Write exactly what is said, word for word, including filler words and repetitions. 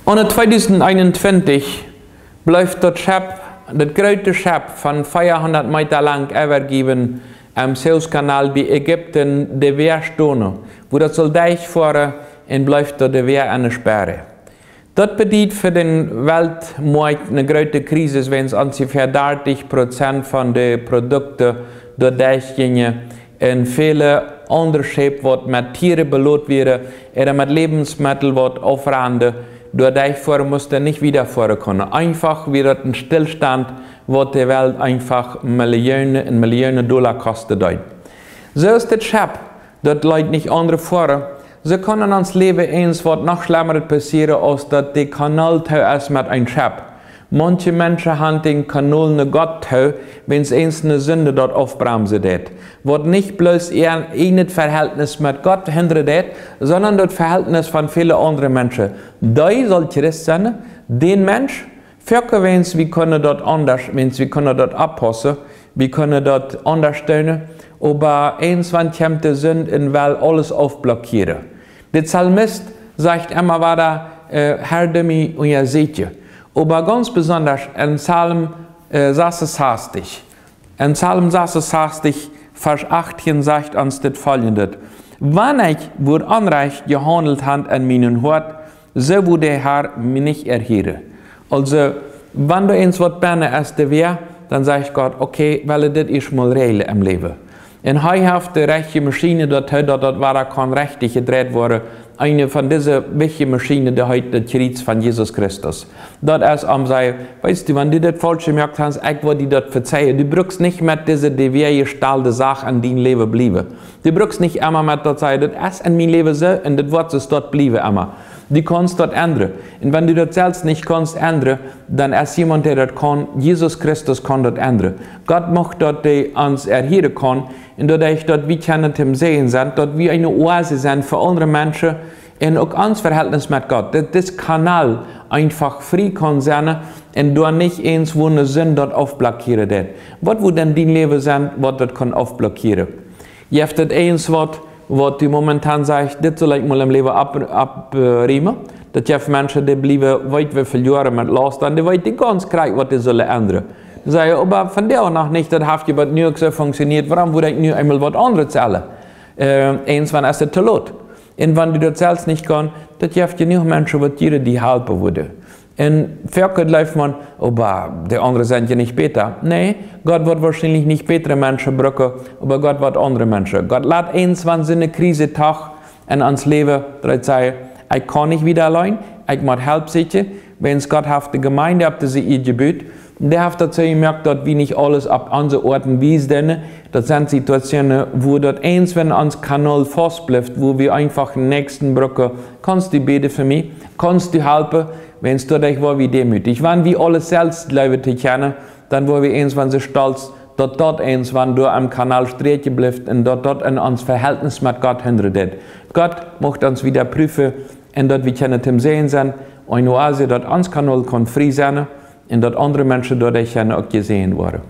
Aune tweedusent eenuntwintich bleef daut Schepp, daut groote Schepp von veahundat Meeta lang, äwajäwen em Suezkanal bie Ägipten de Wäa stonen, wua daut sull derchfoaren, un bleef doa de Wäa enne Sperre. Daut bediet fa dän Weltmoakjt eene groote Kjrisis, wiels onjefäa dartich Prozent von de Produkten doa derchjinjen un väle aundre Schepp, waut met Tieren belot wieren, ooda met Läwensmeddel, waut aufranden, doa derchfoaren musten, nich wieda foaren kunnen. Eefach wia daut een Stillstand, waut de Welt eefach Millionen un Millionen Dolla kosten deed. Soo es dit Schepp, daut leet nich aundre foaren. Soo kaun en ons Läwen eent waut noch schlemmret passieren, aus daut de Kanal too es met een Schepp. Manche Menschen haben dän Kanal no Gott too, wiels eent eene Sind daut aufbremsen deed. Waut nich bloos äa ieejnet Verhältnis met Gott hindren deed, sonda daut Verhältnis von väle aundre Menschen. Dee saul Christ sennen, dän Mensch, foaken wiels wie kunnen daut aundasch, wiels wie kunnen daut oppaussen, wie kunnen daut aundasch doonen, oba eenswan kjemt de Sind un well aules aufblockieren. De Psalmist sajcht emma wada, äh, Herr, doo mie unjasieekjen. Oba gaunz besonda en Psalm, äh, sasunsastich. En Psalm sasunsastich, Varsch achtieen sajcht ons dit foljendet: Wan ekj wudd onrajcht jehaundelt han en mienem Hoat, soo wudd de Herr mie nich erhieren. Aulsoo, wan doa eent waut bennen es, de Wäa, dan sajcht Gott: Okay, well wie dit ieescht mol räajlen em Läwen. Un hee haft de rajchte Maschien doatoo, daut daut wada kaun rajcht jedreit woaren. Eene von dise wichtje Maschinen, dee heet daut Kjriez von Jesus Christus. Daut es om sajen: Weetst du, wan du daut faulsch jemoakt hast, ekj woa die daut vezeien. Du brukst nich met dise, de wäajestald Sach en dien Läwen bliewen. Du brukst nich emma met daut sajen: Daut es en mien Läwen soo un daut woat soo doa bliewen emma. Du kaust daut endren. Un wan du daut selfst nich kaust endren, dan es jemaunt, dee daut kaun. Jesus Christus kaun daut endren. Gott mucht daut, dee ons erhieren kaun, un doaderch daut wie kjennen am Säajen sennen, daut wie eene Oase sennen fa aundre Menschen un uk ons Verhältnis met Gott. Daut dis Kanal eefach frie kaun sennen un doa nich eent woone Sind daut aufblockieren deed. Waut wudd en dien Läwen sennen, waut daut kaun aufblockieren? Jeft daut eent waut, waut du momentan sajchst: Dit saul ekj mol em Läwen opp-, opprieemen? Daut jeft Menschen, dee bliewen, weet woo väl Joaren met Laust, un dee weeten gaunz krakjt, waut dee sellen endren. Sajen: Oba vondoag noch nich, daut haft je bat nu uk soo funktioniert, wuarom wudd ekj nu eemol waut aundret sellen? Äh, eenswan es et too lot. Un wan du daut selfst nich kaust, daut jeft jenuach Menschen, waut die, die halpen wudden. Un foaken jleeft maun: Oba de aundre sent je nich bäta. Nä, Gott woat woarschienlich nich bätre Menschen brucken, oba Gott woat aundre Menschen. Gott lat eenswan soone Kjriez too en ons Läwen, daut wie sajen: Ekj kaun nich wieda auleen, ekj mott Help sieekjen. Wiels Gott haft de Jemeent opp dise Ieed jebut, dee haft daut soo jemoakt, daut wie nich aules opp onse Oat un Wies doonen. Daut sent Situatsjoonen, wua daut eenswan ons Kanal faust blift, wua wie eefach dän Näakjsten brucken: Kaust du bäden fa mie? Kaust du halpen? Wiels doaderch woa wie deemootich. Wan wie aules selfst jleewen to kjennen, dan woa wie eenswan soo stolt, daut daut eenswan doa aum Kanal stonen blift un daut daut en ons Verhältnis met Gott hindren deed. Gott mucht ons wada proowen un daut wie kjennen am Säajen sennen, eene Oase, daut ons Kanal kaun frie sennen un daut aundre Menschen doaderch kjennen uk jesäajent woaren.